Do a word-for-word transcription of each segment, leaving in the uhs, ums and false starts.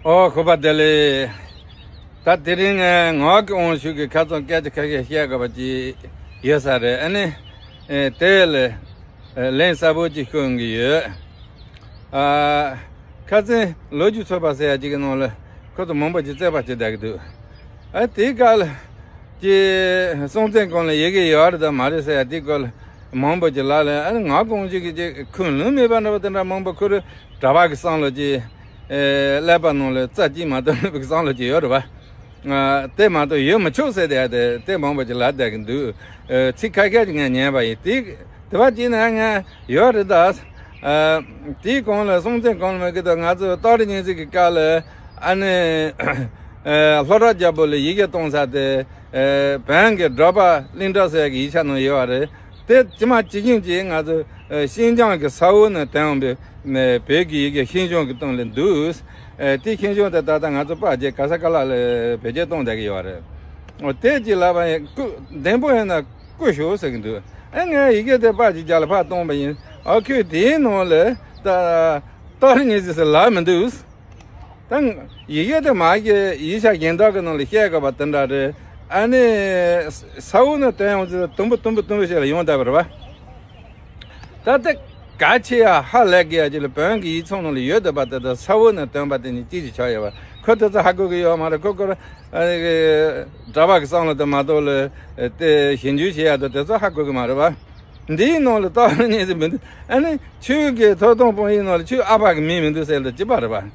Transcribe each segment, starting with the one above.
ཨོ་ཁོ་པ་དེ་ལས། ད་དེ་རིང་ངག་གི་དབང་ཕྱུག་གི་ཁ་ཚོན་སྐད་ཆ་ཁ་ཤས་བཤད་དགོས་པ་ཅིག་ཡོད་ས་རེད། ཨ་ནི་དེ་ལས་ལན་གསལ་པོ་ཅིག་ཤོད་གི་ཡོད། ཨ། ཁ་ཚོན་ལོ་རྒྱུས་ཚོགས་པ་ཟེར་ཡ་ཅིག་གི་ནང་ལ་ཁོ་ཚོ་མང་པོ་ཅིག་རྩོད་པ་བྱེད་བསྡད་ཀྱི་འདུག་ཨ་དེའི་སྐབས་ལ་ཀྱི་སྲོང་བཙན་སྒམ་ལ་ཡི་གེ་ཡོད་རེད་དམ་མ་རེད་ཟེར་ཡ་དེའི་སྐོར་ལ་མང་པོ་ཅིག་ལབ་ལ། ཨ་ནི་ངག་དབང་ཕྱུག་གི་ཅིག་ཁུངས་ལུང་མེད་པ་འདྲ་བོ་དེ་འདྲ་མང་པོ། ཁོ་རང་གྲྭ་པ་གི་བསམ་བློ་ཅིག་ཨེ་ཀླད་པ་ནང་ལ་རྩ་གཅིག་མ་གཏོགས་མེད་པའི་བསམ་བློ་ཅིག་ཡོད་རེད་པ། ཨ་དེ་མ་གཏོགས་ཡོད་མི་ཆོག་ཟེར་བསྡད་དེ་དེ་མང་པོ་ཅིག་ལབ་བསྡད་ཀྱི་འདུག་ཨེ་ཚིག་ཁ་ཤས་ཅིག་ངས་ཉན་པ་ཡིན། དེ་དེ་བ་ཅིག་ན་ང་ཡོད་རེད་ད། ཨ་དེའི་གོང་ལ་སྲོང་བཙན་སྒམ་ལ་མེད་ཀྱི་ད། ང་ཚོ་སྟག་རི་གཉན་གཟིགས་ཀྱི་སྐབས་ལ་ཨ་ནི་ཨེ་ལྷོ་བྲག་རྒྱལ་པོ་ལ་ཡི་གེ་གཏོང་ས་དེ་ཨེ་བོན་གྱི་སྒྲོལ་པ་གླིང་གྲགས་ཟེར་གྱི་ཡིག་ཆ་ནང་ཡོད་པ་རེད། དེ་ཇི་མ་ཇི་བཞིན་གྱིས་ང་ཚོ་ཨེ་ཤིན་ཅང་གི་ས་འོག་ནས་ཐོན་འོང་པའི་ཨེ་བོད་ཀྱི་ཡི་གེ་ཤིང་གཞོང་གི་སྟེང་ལ་འདུག་ཨེ་དེ་ཤིང་གཞོང་དེ་ད་ལྟ་ང་ཚོ་པར་རྒྱག་ག་ས་ག་ལ་ལ་བེད་སྤྱོད་གཏོང་བསྡད་ཀྱི་ཡོད་རེད། འོ་དེ་ཅིག་ལབ་པ་ཡིན། སྐུ་བདེ་པོ་ཡིན་ན་སྐུ་ཞོག་ཟེར་གྱི་འདུག་ཨེ་ངས་ཡི་གེ་དེ་པར་ཅིག་རྒྱག་ལ་ཕར་གཏོང་པ་ཡིན། ཨ་ཁོས་དེའི་ནང་ལ་ད་སྟག་རི་གཉན་གཟིགས་ཟེར་ལབ་མི་འདུག་ད་ཡི་གེ་དེ་མ་གི་ཡིག་ཆ་གཞན་དག་གི་ནང་ལ་བཤད་དགོས་པ་དེ་འདྲ་རེད། ཨ་ནི་ས་འོག་ནས་ཐོན་ཡོང་ཚེ་དུམ་བུ་དུམ་བུ་དུམ་བུ་ཞིག་ལ་ཡོང་བསྡད་པ་རེད་པ། ད་ལྟ་གལ་ཆེ་ཡ་ཧ་ལས་དགོས་ཡ་ཅིག་ལ་བོན་གྱི་ཡིག་ཚང་ནང་ལ་ཡོད་བསྡད་པ་དེ་དང་ས་འོག་ནས་ཐོན་པ་དེ་གཉིས་གཅིག་གཅིག་ཆགས་ཡོད་པ་ཁོ་དེ་ཚོ་ཧ་གོ་གི་ཡོད་མ་རེད། ཁོ་ཁོ་རང་གྲྭ་པ་གི་བསམ་བློ་དེ་མ་གཏོགས་ལ་དེ་ཞིབ་འཇུག་བྱེད་ཡ་དང་དེ་ཚོ་ཧ་གོ་གི་མ་རེད་པ། འདིའི་ནང་ལ་སྟག་རི་གཉན་གཟིགས་མི་འདུག་ཨ་ནི་ཆོས་ཀྱི་ཐོབ་ཐང་དཔང་ཡིག་ནང་ལ་ཆོས་ཨ་ཕ་གི་མིང་མི་འདུག་ཟེར་ལ་ཅི་པ་རེད་པ།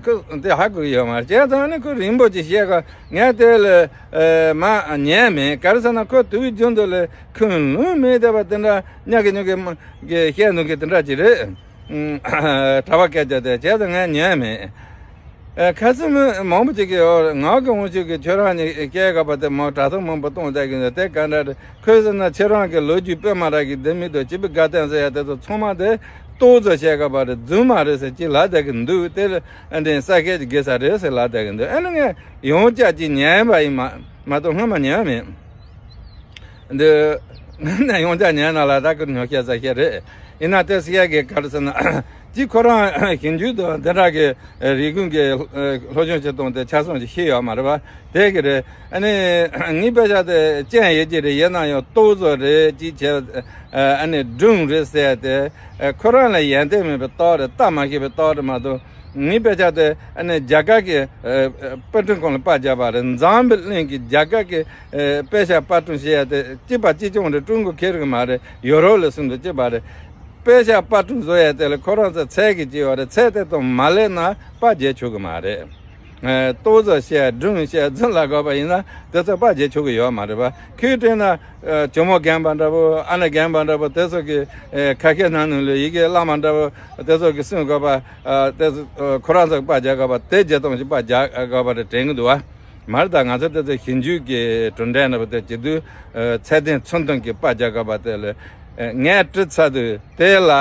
ཁོ་དེ་ཧ་གོ་གི་ཡོད་མ་རེད། བྱས་ཙང་ནི་ཁོ་རིང་པོ་ཅིག་བཤད་ག་ངས་དེ་ལ་ཨེ་མ་ཉན་མེད། ག་རེ་ཟེར་ན་ཁོ་དུས་རྒྱུན་དུ་ལ་ཁུངས་ལུང་མེད་བསྡད་པ་དེ་འདྲ་ཉག་གི་ཉོག་གི་མ་གི་བཤད་འདུག་གི་དེ་འདྲ་ཅིག་རེད། གྲྭ་པ་སྐད་ཆ་དེ་བྱས་ཙང་ངས་ཉན་མེད། ཨེ་ཁ་སང་མི་མང་པོ་ཅིག་གིས་ངག་གི་དབང་ཕྱུག་གིས་ཁྱོད་རང་གཉིས་སྐད་ག་པ་དེ་མང་དྲ་ཐོག་མང་པོ་གཏོང་བསྡད་ཀྱི་འདུག་དེ་ག་འདྲ་རེད། ཁོས་ཟེར་ན་ཁྱེད་རང་གི་ལོ་རྒྱུས་དཔེ་མ་རག་གི་ལྡེ་མིག་དང་བྱིས་པའི་དགའ་སྟོན་ཟེར་ཡ་དེ་ཚོ་ཚང་མ་དེ་ཏོག་ཙམ་བཤད་ག་པ་རེད། རྫུན་མ་རེད་ཟེར་ཅིག་ལབ་བསྡད་ཀྱི་འདུག་དེ་ལ་ཨ་འདྲེན་ས་ཁད་ཀྱི་དགེ་ས་རེད་ཟེར་ལབ་བསྡད་ཀྱི་འདུག་ཨ་ནི་ངས་ཡང་བསྐྱར་ཅིག་ཉན་པ་ཡིན་མ་མ་གཏོགས་སྔོན་མ་ཉན་མེད། འདི་ཡང་བསྐྱར་ཉན་ན་ལ་ད་ཁོ་ཉོ་ཤེས་ས་ཤེས་རེད། ཡིན་ན་དེ་སི་ཡ་གི་ག་རེ་ཟེར་ན་གཅིག་ཁོ་རང་ཞིབ་འཇུག་དང་འདི་འདྲ་གི་རིག་གཞུང་གི་སློབ་སྦྱོང་བྱེད་སྟངས་དེ་ཆ་ཚང་ཞིག་ཤེས་ཡོད་མ་རེད་པ། དེ་གི་རེད། ཨ་ནི་ངའི་དཔེ་ཆ་དེ་སྤྱན་ཡོད་ཀྱི་རེད། ཡིན་ན་ཡང་ཏོག་ཙམ་རེད་ཅིག་བྱས། ཨ་ནི་སྒྲུང་རེད་ཟེར་ཏེ་ཁོ་རང་ལ་ཡོན་ཏན་མེད་པའི་རྟགས་རེད། ལྟ་མ་ཤེས་པའི་རྟགས་རེད་མ་གཏོགས། ངའི་དཔེ་ཆ་དེ་ཨ་ནི་རྒྱ་གར་གྱི་ཨ་དཔེ་སྐྲུན་ཁང་ལ་པར་བརྒྱབ་པ་རེད། འཛམ་བུ་གླིང་གི་རྒྱ་གར་གྱི་ཨ་དཔེ་ཆ་པར་སྐྲུན་བྱེད་ཡ་དེ་གཅིག་པ་གཅིག་རྐྱང་རེད། ཀྲུང་གོ་ཁེལ་གི་མ་རེད། ཡོ་རོབ་ལ་སུན་དུ་གཅིག་པ་རེད། དཔེ་ཆ་པར་སྐྲུན་བཟོ་ཡ་དེ་ལ་ཁོ་རང་ཚོ་ཚད་ཀྱི་གཅིག་པ་རེད། ཚད་དེ་དང་མ་སླེབས་ན་པར་རྒྱག་ཆོག་གི་མ་རེད། ཨ་ཏོག་ཙམ་བཤད་སྒྲུང་བཤད་རྫུན་ལ་དགོས་པ་ཡིན་ན་དེ་ཚོ་པར་རྒྱག་ཆོག་གི་ཡོད་མ་རེད་པ། ཁོས་དྲན་ན་ཨ་ཇོ་མོ་རྒན་པ་འདྲ་པོ། ཨ་ནེ་རྒན་པ་འདྲ་པོ། དེ་ཚོ་གི་ཨ་ཁ་ཤས་ནང་ནང་ལ་ཡི་གེ་བླ་མ་འདྲ་པོ་དེ་ཚོ་གི་གསུང་དགོས་པ། ཨ་དེ་ཚོ་ཨ་ཁོ་རང་ཚོ་གི་པར་རྒྱག་དགོས་པ་དེ་བརྒྱ་སྟོང་ཞིག་པར་རྒྱག་དགོས་པ་རེད་དྲན་གི་འདུག་བ། མ་རེད། ད་ང་ཚོ་དེ་ཚོ་ཞིབ་འཇུག་གི་གྲུབ་འབྲས་འདྲ་པོ་དེ་བྱེད་དུས་ཨ་ཚད་ལྡན་ཚུལ་མཐུན་གྱི་པར་རྒྱག་དགོས་པ་དེ་ལ་ཨ་ངས་དྲི་ཚར་དུས་དེ་ལ་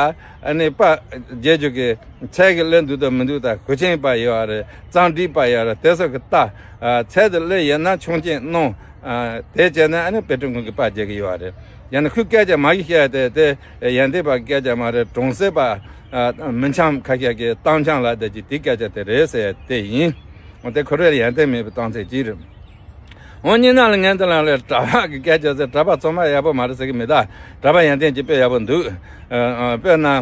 ཨ་ནི་པར་རྒྱག་རྒྱུ་གི་ཚད་ཀྱི་སླེབས་འདུག་དང་མི་འདུག་ད་གོས་ཆེན་པར་ཡོད་རེད། གཙང་སྦྲའི་པར་ཡོད་རེད། དེ་ཚོ་གི་ལྟ། ཨ་ཚད་དུ་སླེབས་ཡོད་ན་ཆུང་ཆེན་གནང་། ཨ་དེ་བྱས་ན་ཨ་ནི་དཔེ་སྐྲུན་ཁང་གི་པར་རྒྱག་གི་ཡོད་རེད། ཡང་ན་ཁོས་སྐད་ཆ་མ་གི་བཤད་དེ་དེ་ཡོན་ཏན་པ་སྐད་ཆ་མ་རེད། གྲོང་གསེབ་པ་ཨ་མི་འཆམ་ཁ་ཤས་ཀྱི་གཏམ་འཆམ་ལ་བསྡད་ཀྱི་དེ་སྐད་ཆ་དེ་རེད་ཟེར་དེ་ཡིན། འོ་དེ་ཁོ་རེ་ལ་ཡོན་ཏན་མེད་པའི་གཏམ་ཚིག་ཅིག་རེད། འོ་གཉིས་ན་ལ་ངན་དེ་ལ་ལས་གྲྭ་པ་གི་སྐད་ཆ་ཟེར། གྲྭ་པ་ཚང་མ་ཡག་པོ་མ་རེད་ཟེར་གི་མེད། ད་གྲྭ་པ་ཡོན་ཏན་གྱི་དཔེ་ཡག་པོ་འདུག་ཨ་ཨ་དཔེར་ན་ཨ་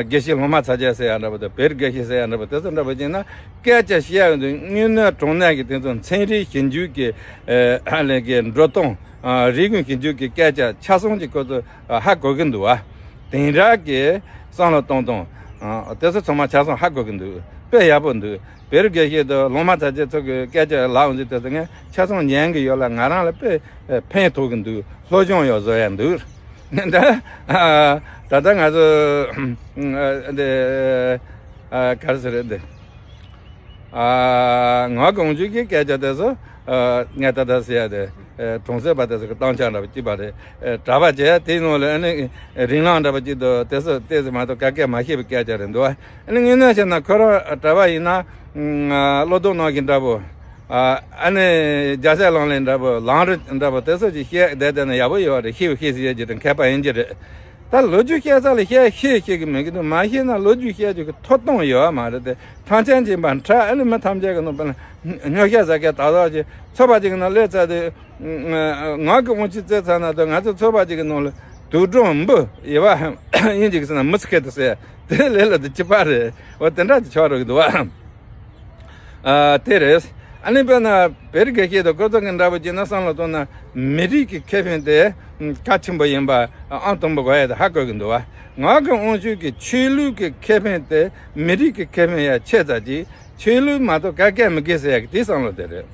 དགེ་བཤེས་ལྷ་མ་ཚ་རྒྱལ་ཟེར་ཡ་འདྲ་པོ་དང་། བེར་དགེ་བཤེས་ཟེར་ཡ་འདྲ་པོ་དེ་ཚོ་འདྲ་པོ་བྱས་ན་སྐད་ཆ་བཤད་ཡོང་དུས་དངོས་གནས་དྲང་གནས་ཀྱི་དེ་ཚོ་ཚན་རིག་ཞིབ་འཇུག་གི་ཨ་ལས་ཀྱི་འགྲོ་སྟངས། ཨ་རིག་གཞུང་ཞིབ་འཇུག་གི་སྐད་ཆ་ཆ་ཚང་གི་ཁོ་ཚོ་ཨ་ཧ་གོ་གི་འདུག་ཨ་དེང་རབས་ཀྱི་བསམ་བློ་གཏོང་སྟངས་ཨ་དེ་ཚོ་ཚང་མ་ཆ་ཚང་ཧ་གོ་གི་འདུག་དཔེ་ཡག་པོ་འདུག་བེར་དགེ་བཤེས་དང་ལྷ་མ་ཚ་རྒྱལ་ཚོ་གི་སྐད་ཆ་ལབ་འོང་དུས་དེ་ཚོ་ངས་ཆ་ཚང་ཉན་གི་ཡོད་ལ་ང་རང་ལ་དཔེ་ཕན་ཐོགས་གི་འདུག་སློབ་སྦྱོང་ཡང་བཟོ་ཡ་འདུག་ད་ཨ་ད་ལྟ་ང་ཚོ་ཨ་འདི་ཨ་ག་རེ་ཟེར་རེད་འདི། ཨ་ངག་དབང་ཕྱུག་གི་སྐད་ཆ་དེ་ཚོ་ཨ་ངས་ད་ལྟ་ཟེར་ཡ་དེ་ཨ་གྲོང་གསེབ་པ་དེ་ཚོ་གི་གཏམ་འཆམ་འདྲ་པོ་གཅིག་པ་རེད། ཨ་གྲྭ་པ་བྱས་དེའི་ནང་ལ་ཨ་ནི་རིང་ལངས་འདྲ་པོ་གཅིག་འདུག་དེ་ཚོ་ཏོག་ཙམ་མ་གཏོགས་ག་གེ་མ་ཤེས་པའི་སྐད་ཆ་རེད་འདུག་ཨ་ནི་དངོས་གནས་བཤད་ན་ཁོ་རང་གྲྭ་པ་ཡིན་ན་ཨ་བློ་སྦྱོང་གནང་མཁན་འདྲ་པོ། ཨ་ཨ་ནི་རྒྱལ་སྲས་ལག་ལེན་འདྲ་པོ། ལམ་རིམ་འདྲ་པོ་དེ་ཚོ་ཅིག་བཤད་བསྡད་བསྡད་ན་ཡག་པོ་ཡོད་རེད། ཤེས་པ་ཤེས་ཟེར་ཡ་ཅིག་དང་མཁས་པ་ཡིན་གྱི་རེད། ད་ལོ་རྒྱུས་བཤད་ས་ལ་བཤད་ཤེས་ཤེས་ཀྱི་མི་གི་འདུག་མ་ཤེས་ན་ལོ་རྒྱུས་བཤད་རྒྱུ་གི་ཐོབ་ཐང་ཡོད་མ་རེད་དེ། ཐང་ཆེན་གྱི་འབའ་ཁྲ་ཨ་ནི་མི་ཐམས་ཅད་ཀྱི་ནང་པ་ལ་ཉོ་ཤ་ཟ་མཁན་ད་ལྟ་ཅིག་ཚོ་པ་ཅིག་གི་ནང་སླེབས་ཚར་དུས། ང་གི་དབང་ཆུ་བཙལ་ཚར་ན་ད་ང་ཚོ་ཚོ་པ་ཅིག་གི་ནང་ལ་དུག་སྦྲང་འབུ་ཡི་བ་ཡིན་ཅིག་ཟེར་ན་མི་ཚེ་ཁེ་ཏུ་ཟེར་དེ་ལས་ལ་དུ་ཅི་པ་རེད། འོ་དེ་འདྲ་ཅིག་ཆགས་རོགས་གི་འདུག་བ། ཨ་དེ་རེད། ཨ་ནི་དཔེར་ན་བོད་རིགས་སྐད་ཆ་དང་ཁོ་ཚོ་གི་འདྲ་པོ་བྱས་ན་བསམ་བློ་གཏོང་ན་མི་རིགས་ཀྱི་ཁེ་ཕན་དེ་གལ་ཆེན་པོ་ཡིན་པ་ཨང་དང་པོ་གོ་ཡ་དེ་ཧ་གོ་གི་འདུག་བ། ང་གི་དབང་ཤུགས་ཀྱི་ཆོས་ལུགས་ཀྱི་ཁེ་ཕན་དེ་མི་རིགས་ཀྱི་ཁེ་ཕན་ཡ་ཆེ་ཙག་ཅིག་ཆོས་ལུགས་མ་གཏོགས་ག་གེ་མི་དགོས་ཟེར་ཡ་གི་དེ་བསམ་བློ་དེ་རེད།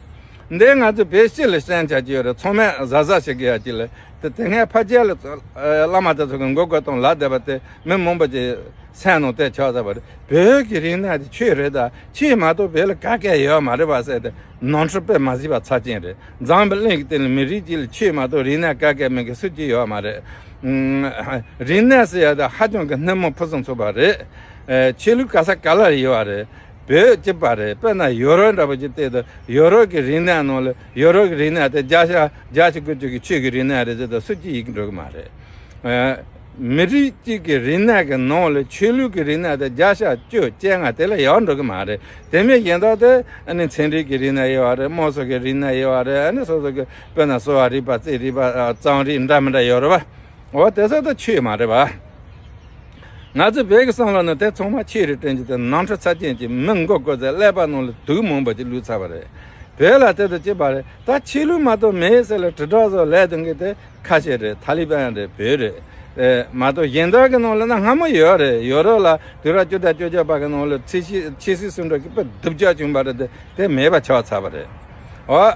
འདི་ང་ཚོ་བོད་སྤྱི་ལ་བསྟན་བྱ་གི་ཡོད་རེད། ཚང་མས་གཟབ་གཟབ་བྱེད་དགོས་ཡ་གཅིག་ལ་དེ་དེ་སྔའི་ཕ་རྒྱལ་ལ་བླ་མ་དེ་ཚོ་གི་མགོ་སྐོར་གཏོང་ལབ་བསྡད་པ་དེ་མི་མང་པོ་ཅིག་སེམས་ནང་དེ་ཆགས་ཚར་བ་རེད། བོད་ཀྱི་རིག་གནས་དེ་ཆོས་རེད་ད། ཆོས་མ་གཏོགས་བོད་ལ་ག་གེ་ཡོད་མ་རེད་པ་ཟེར་ཏེ་ནོར་འཁྲུལ་དཔེ་མ་གཟིགས་པ་ཚབས་ཆེན་རེད། འཛམ་བུ་གླིང་གི་སྟེང་ལ་མི་རིགས་གཅིག་ལ་ཆོས་མ་གཏོགས་རིག་གནས་ག་གེ་མེད་མཁན་སུ་གཅིག་ཡོད་མ་རེད། རིག་གནས་ཟེར་ཡ་དེ་ཧ་ཅང་གི་སྣེ་མོ་ཕུན་སུམ་ཚོགས་པ་རེད། ཆོས་ལུགས་ག་ས་ག་ལ་ཡོད་པ་རེད། བོད་སྤྱི་པ་རེད། དཔེར་ན་ཡོ་རོབ་འདྲ་པོ་ཅིག་བལྟས་དུས་ཡོ་རོབ་ཀྱི་རིག་གནས་ནང་ལ་ཡོ་རོབ་ཀྱི་རིག་གནས་དེ་བརྒྱ་ཆ་བརྒྱད་ཅུ་དགུ་བཅུ་གི་ཆོས་ཀྱི་རིག་གནས་རེད་ཟེར་དུས་སུ་གཅིག་ཡིན་འགྲོ་གི་མ་རེད། མི་རིགས་གཅིག་གི་རིག་གནས་ཀྱི་ནང་ལ་ཆོས་ལུགས་ཀྱི་རིག་གནས་དེ་བརྒྱ་ཆ་བཅུ་བཅོ་ལྔ་དེ་ལས་ཡོད་འགྲོ་གི་མ་རེད། དེ་མིན་གཞན་དག་དེ་ཨ་ནི་ཚན་རིག་གི་རིག་གནས་ཡོད་པ་རེད། དམངས་སྲོལ་གྱི་རིག་གནས་ཡོད་པ་རེད། ཨ་ནི་སོ་སོ་གི་དཔེར་ན་གསོ་བ་རིག་པ་རྩིས་རིག་པ་རྩོམ་རིག་འདྲ་མི་འདྲ་ཡོད་རེད་པ། འོ་དེ་ཚོ་ད་ཆོས་མ་རེད་པ། ང་ཚོ་བོད་ཀྱི་བསམ་བློ་ནང་དེ་ཚང་མ་ཆོས་རེད་དྲན་གྱི་དེ་ནོར་འཁྲུལ་ཚབས་ཆེན་གྱི་མི་མགོ་སྐོར་ཚེ་ཀླད་པ་ནང་ལ་དུག་མང་པོ་ཅིག་བླུགས་ཚར་བ་རེད། བོད་ལ་དེ་དང་གཅིག་པ་རེད། ད་ཆོས་ལུགས་མ་གཏོགས་མེད་ཟེར་ལ་དྲིལ་བསྒྲགས་བཟོ་ལས་དང་གི་དེ་ཁ་ཤས་རེད། ཐ་ལི་བན་རེད། བོད་རེད། ཨེ་མ་གཏོགས་གཞན་དག་གི་ནང་ལ་ན་སྔ་མོ་ཡོད་རེད། ཡོ་རོབ་ལ་དུས་རབས་བཅུ་དང་བཅོ་བརྒྱད་པ་གི་ནང་ལ་ཆོས་སྲིད་ཆོས་སྲིད་ཟུང་འབྲེལ་གྱི་དཔེ་སྡུག་ཅག་བྱུང་བ་རེད་དེ་དེ་མེད་པ་ཆགས་ཚར་བ་རེད། ཨོ།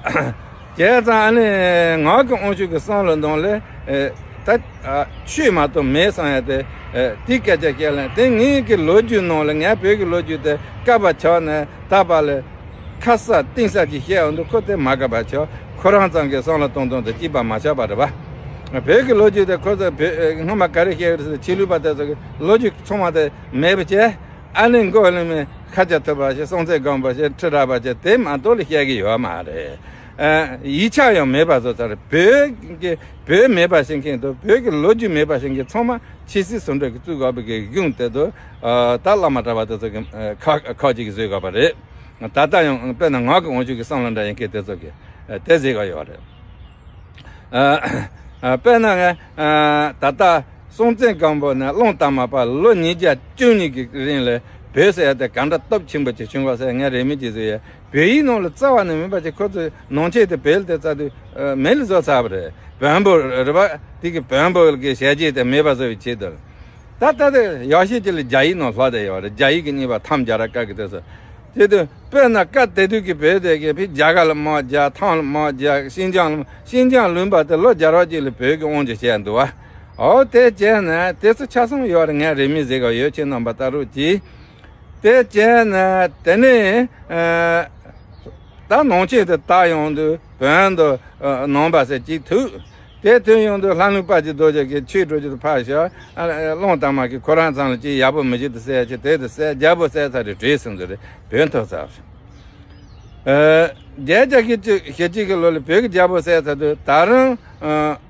བྱས་ཙང་ཨ་ནི་ངག་གི་དབང་ཕྱུག་གི་བསམ་བློ་ནང་ལས་ཨེ་ད་ཨ་ཆོས་མ་གཏོགས་མེད་བསམ་ཡ་དེ་ཨེ་དེའི་སྐད་ཆ་བཤད་ལན་དེ་ངའི་གི་ལོ་རྒྱུས་ནང་ལ་ངའི་བོད་ཀྱི་ལོ་རྒྱུས་དེ་བཀབ་པ་ཆགས་ནས་ད་བར་ལ་ཁ་གསལ་གཏིང་གསལ་གྱི་བཤད་འོང་དུས་ཁོ་དེ་མ་དགའ་བ་ཆགས། ཁོ་རང་ཚང་གི་བསམ་བློ་གཏོང་སྟངས་དེ་གཅིག་པ་མ་ཆགས་པ་རེད་པ། བོད་ཀྱི་ལོ་རྒྱུས་དེ་ཁོ་ཚོ་བོད་སྔོན་མ་ག་རེ་བཤད་ཡོད་རེད་ཟེར་ཆོས་ལུགས་པ་དེ་ཚོ་གི་ལོ་རྒྱུས་ཚང་མ་དེ་མེད་པ་བྱས། ཨ་ནི་མགོ་ལོན་མའི་ཁ་ཆ་ཐུབ་པ་ཞིག་སྲོང་བཙན་སྒམ་པོ་ཞིག་ཁྲི་རལ་པ་ཞིག་དེ་མ་གཏོགས་ལ་བཤད་ཀྱི་ཡོད་མ་རེད། ཨ་ཡིག་ཆ་ཡང་མེད་པ་བཟོ་ཚར། བོད་ཀྱི་བོད་མེད་པ་བྱེད་མཁན་དང་བོད་ཀྱི་ལོ་རྒྱུས་མེད་པ་བྱེད་མཁན་ཚང་མ་ཆོས་སྲིད་ཟུང་འབྲེལ་གྱི་བཙུགས་དགོས་པའི་གི་གཞུང་དེ་དུ་ད་བླ་མ་གྲྭ་པ་དེ་ཚོ་གི་ཁག་ཁག་ཅིག་བཟོས་དགོས་པ་རེད། ད་ལྟ་ཡང་དཔེར་ན་ངག་གི་དབང་ཕྱུག་གི་བསམ་བློ་འདྲ་ཡིན་མཁན་དེ་ཚོ་གི་དེ་བཟོས་དགོས་ཡོད་རེད། ཨ་ཨ་དཔེར་ན་ང་ཨ་ད་ལྟ་སྲོང་བཙན་སྒམ་པོ་ནས་གླང་དར་མ་བར་ལོ་ཉིས་བརྒྱ་བཅུ་གཉིས་ཀྱི་རིང་ལ་བོད་ཟེར་ཡ་དེ་ག་འདྲ་སྟོབས་ཆེན་པོ་ཅིག་བྱུང་བ་ཟེར་ངས་རེ་མིག་ཅིག་བཟོས་ཡ། བོད་ཡིག་ནང་ལ་རྩ་བ་ནས་མེད་པ་ཅིག་ཁོ་ཚོས་ནང་ཆོས་དེ་བོད་ལ་དེ་རྩ་དུས་མེད་ལ་བཟོ་ཚར་བ་རེད། བོན་པོ་རེད་པ། དེ་གི་བོན་པོ་གི་ཞལ་ལྕེ་དེ་མེད་པ་བཟོ་བའི་ཆེད་དུ། ད་ལྟ་དེ་ཡག་ཤོས་ཅིག་ལ་རྒྱ་ཡིག་ནང་ལྷག་བསྡད་ཡོད་རེད། རྒྱ་ཡིག་གི་རྙིང་པ་ཐམ་རྒྱ་ར་ཀ་གི་དེ་ཚོ། དེ་དུས་དཔེར་ན་སྐབས་དེ་དུས་ཀྱི་བོད་དེ་གི་ཕི་རྒྱ་གར་ལ་དམག་རྒྱག་ཐང་ལ་དམག་རྒྱག་ཤིན་ཅང་ལ་ཤིན་ཅང་ལུང་པ་དེ་ལོ་བརྒྱ་རོགས་ཅིག་ལ་བོད་ཀྱི་དབང་ཆ་བྱས་འདུག་བ། ཨོ་དེ་བྱས་ན་དེ་ཚོ་ཆ་ཚང་ཡོད་རེད། ངས་རེ་མིག་ཟེར་ག་ཡོད་ཁྱེད་རྣམ་པ་ལྟ་རོགས་གྱིས། དེ་བྱས་ན་དེ་ནས་ཨ་ད་ནང་ཆོས་དེ་དར་ཡོང་དུས་བོན་དུ་ཨ་ནང་པ་ཟེར་གཅིག་ཐུག་དེ་ཐོན་ཡོང་དུས་ལྷ་ལུང་དཔལ་གྱི་རྡོ་རྗེ་གིས་ཆོས་སྒྲོལ་རྒྱུ་དེ་ཕར་བཞག་ཨ་གླང་དར་མ་གིས་ཁོ་རང་ཚང་ལ་ཅིག་ཡག་པོ་མི་བྱེད་དུ་ཟེར་ཡ་ཅིག་དེ་དུ་ཟེར་རྒྱལ་པོ་བསད་ཚར་རེད། བྲོས་སོང་ཟེར་རེད། བོན་ཐོབ་ཚར་རེད། ཨ་བརྒྱད་བརྒྱ་བཞི་བཅུ་ཞེ་གཅིག་གི་ལོ་ལ་བོད་ཀྱི་རྒྱལ་པོ་བསད་ཚར་དུས་ད་རུང་ཨ་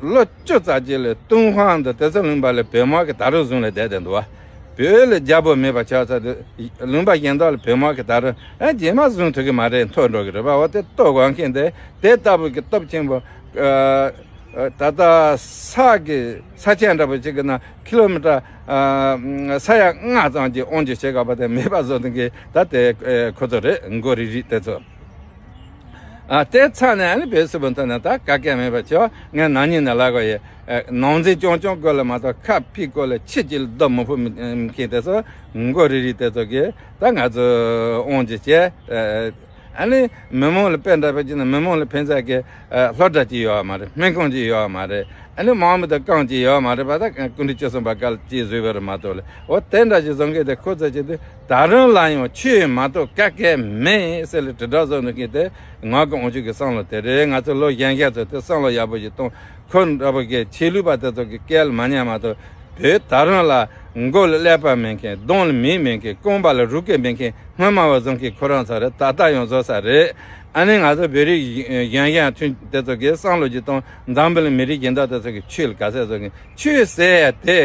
ལོ་བཅུ་ཙམ་ཅིག་ལ་ཏུན་ཧོང་དུ་དེ་ཚོ་ལུང་པ་ལ་བོད་དམག་གིས་ད་རུང་བཟུང་ལ་བསྡད་བསྡད་འདུག་བ། བོད་ལ་རྒྱལ་པོ་མེད་པ་ཆགས་ཚར་དུས་ལུང་པ་གཞན་དག་ལ་བོད་དམག་གིས་ད་རུང་ཨ་རྗེས་མ་བཟུང་ཐུབ་ཀྱི་མ་རེད། འཐོར་འགྲོ་གི་རེད་པ། འོ་དེ་ལྟོ་གོ་མཁན་དེ་དེ་ལྟ་བུ་གི་སྟོབས་ཆེན་པོ་ཨ་ཨ་ད་ལྟ་ས་གི་ས་ཆ་འདྲ་པོ་ཅིག་གི་ནང་ཀི་ལོ་མི་ཊར་ཨ་ས་ཡ་ལྔ་ཙམ་གྱི་དབང་གྱི་བྱེད་དགོས་པ་དེ་མེད་པ་བཟོ་འདུག་གི། ད་དེ་ཨ་ཁོ་ཚོ་རེད། མགོ་རིལ་རིལ་དེ་ཚོ། ཨ་དེ་ཚ་ནས་ཨ་ནི་བོད་སིལ་བུ་མཐོ་ནས་ད་ག་གེ་མེད་པ་ཆོག་ངས་ནང་ཉིད་ནས་ལབ་དགོས་ཡོད། ཨ་ནང་འཛིང་རྐྱང་རྐྱང་སྐོར་ལ་མ་གཏོགས་ཁ་ཕྱིའི་སྐོར་ལ་ཕྱི་གཅིག་ལ་རྡོ་མི་ཕུག་མཁན་དེ་ཚོ་མགོ་རིལ་རིལ་དེ་ཚོ་གིས་ད་ང་ཚོ་དབང་ཅིག་བྱས། ཨ་ནི་མི་མང་ལ་དཔེ་འདྲ་བ་བྱས་ན་མི་མང་ལ་ཕན་ཚུན་གྱི་ཨ་སློབ་གྲྭ་ཅིག་ཡོད་མ་རེད། སྨན་ཁང་ཅིག་ཡོད་མ་རེད། ཨ་ནི་མང་མི་དང་རྐང་ཅིག་ཡོད་མ་རེད་པ། ད་སྐུ་ཕྲེང་བཅུ་གསུམ་པ་སྐབས་ལ་ཅིག་བཟོས་པ་རེད་མ་གཏོགས་ལ། འོ་དེ་འདྲ་ཞིག་བཟོ་མཁན་དེ་ཁོ་ཚོ་བྱེད་དུས་ད་རུང་ལ་ཡང་ཆོས་མ་གཏོགས་ག་གེ་མེད་ཟེར་ལ་དྲིལ་བསྒྲགས་བཟོ་འདུག་མཁན་དེ་ངག་གི་དབང་ཕྱུག་གི་བསམ་བློ་དེ་རེད། ང་ཚོ་ལོ་གཞོན་གཞོན་ཚོ་དེ་བསམ་བློ་ཡག་པོ་ཞིག་གཏོང་། ཁོ་འདྲ་པོ་གི་ཆོས་ལུགས་པ་དེ་ཚོ་གི་སྐད་ལ་མ་ཉན་མ་གཏོགས་ བོད་ད་རུང་ལ་མགོ་ལ་ཀླད་པ་མེད་མཁན། གདོང་ལ་མིག་མེད་མཁན། རྐང་པ་ལ་རུས་ཀོག་མེད་མཁན་སྔོན་མ་བ་བཟོ་མཁན་ཁོ་རང་ཚོ་རེད། ད་ལྟ་ཡང་བཟོ་ས་རེད། ཨ་ནི་ང་ཚོ་བོད་རིགས་གཞན་གཞན་ཐུན་དེ་ཚོ་གིས་བསམ་བློ་ཅིག་བཏང་། འཛམ་བུ་གླིང་མི་རིགས་གཞན་དག་དེ་ཚོ་གིས་ཆོས་ལ་ག་ཚད་བཟོ་མཁན། ཆོས་ཟེར་ཡ་དེ་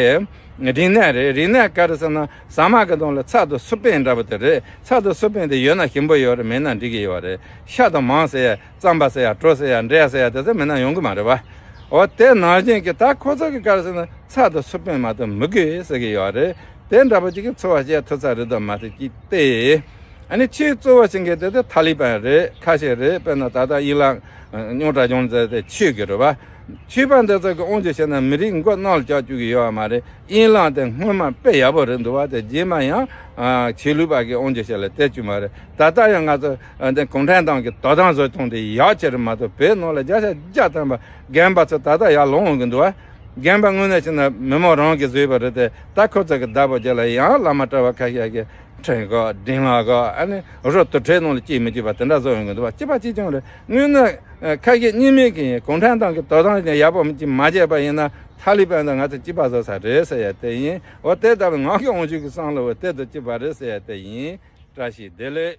རིག་གནས་རེད། རིག་གནས་ག་རེ་ཟེར་ན་ཟ་མ་གི་གདོང་ལ་ཚྭ་དང་སུར་པན་འདྲ་པོ་དེ་རེད། ཚྭ་དང་སུར་པན་དེ་ཡོད་ན་ཞིམ་པོ་ཡོད་རེད། མེད་ན་འགྲིག་གི་ཡོད་རེད། ཤ་དང་མང་ཟེར་ཡ། རྩམ་པ་ཟེར་ཡ། གྲོ་ཟེར་ཡ། འབྲས་ཟེར་ཡ་དེ་ཚོ་མེད་ན་ཡོང་གི་མ་རེད་བ། འོ་དེ་ནང་བཞིན་གྱི་ད་ཁོ་ཚོ་གི་ག་རེ་ཟེར་ན་ཚྭ་དང་སུར་པན་མ་གཏོགས་མི་དགོས་ཟེར་གི་ཡོད་རེད། དེ་འདྲ་པོ་ཅིག་གི་འཚོ་བ་བྱེད་ཐུབ་ས་རེད་དམ་མ་རེད་ཅིག་སྟེ། ཨ་ནི་ཆེས་གཙོ་བོ་ཞིག་གི་དེ་དེ་ཐ་ལི་པན་རེད། ཁ་ཤས་རེད། དཔེར་ན་ད་ལྟ་ཨི་ལགས་རྙོག་དྲ་བྱུང་ཚེ་དེ་ཆོས་ཀྱི་རེད་བ། ཆོས་པ་འདི་ཚོ་གི་དབང་ཆ་བྱས་ན་མི་རིགས་མགོ་གནག་ལ་བཀྱག་བཅུག་གི་ཡོད་བ་མ་རེད། ཨི་ལགས་དེ་སྔོན་མ་དཔེ་ཡག་པོ་རེད་འདུག་བ། དེ་རྗེས་མ་ཡང་ཆོས་ལུགས་པ་གི་དབང་ཆ་བྱས་ལ་དེ་བཅུག་མ་རེད། ད་ལྟ་ཡང་ང་ཚོ་འདི་གུང་ཁྲན་ཏང་གི་དོ་དམ་བཟོ་སྟངས་དེ་ཡག་ཆེ་རེད་མ་གཏོགས་བོད་ནང་ལ་བརྒྱ་ཆ་བརྒྱ་ཐམ་པ་རྒན་པ་ཚོ་ད་ལྟ་ཡར་ལངས་འོང་གི་འདུག་བ། རྒན་པ་དངོས་གནས་བྱས་ན་མི་མང་རང་གིས་བཟོས་པ་རེད་དེ། ད་ཁོ་ཚོ་གི་བདག་པོ་རྒྱག་ལ་ཡང་བླ་མ་གྲྭ་བ་ཁ་ཤས་ཀྱིས་ཁྲིམས་གོ་སྒྲིག་ལམ་གོ་ཨ་ནི་རོ་དུར་ཁྲོད་ནང་ལ་སྐྱེལ་མི་བཅུག་པ་དེ་འདྲ་བཟོ་ཡོང་གི་འདུག་བ། སྐྱེས་པ་གཅིག་ཀྱང་རེད། དངོས་གནས་ཁ་ཞེ་གཉིས་མེད་ཀྱི་གུང་ཁྲན་ཏང་གི་དོ་དམ་ཡག་པོ་མི་གཅིག་མ་བྱས་པ་ཡིན་ན་ཐ་ལི་པན་དང་ང་ཚོ་གཅིག་པ་བཟོ་ས་རེད་ཟེར་ཡ་དེ་ཡིན། འོ་དེ་ལྟ་བུའི་ངག་གི་དབང་ཕྱུག་གི་བསམ་བློ་བ་དེ་དང་གཅིག་པ་རེད་ཟེར་ཡ་དེ་ཡིན། བཀྲ་ཤིས་བདེ་ལེགས།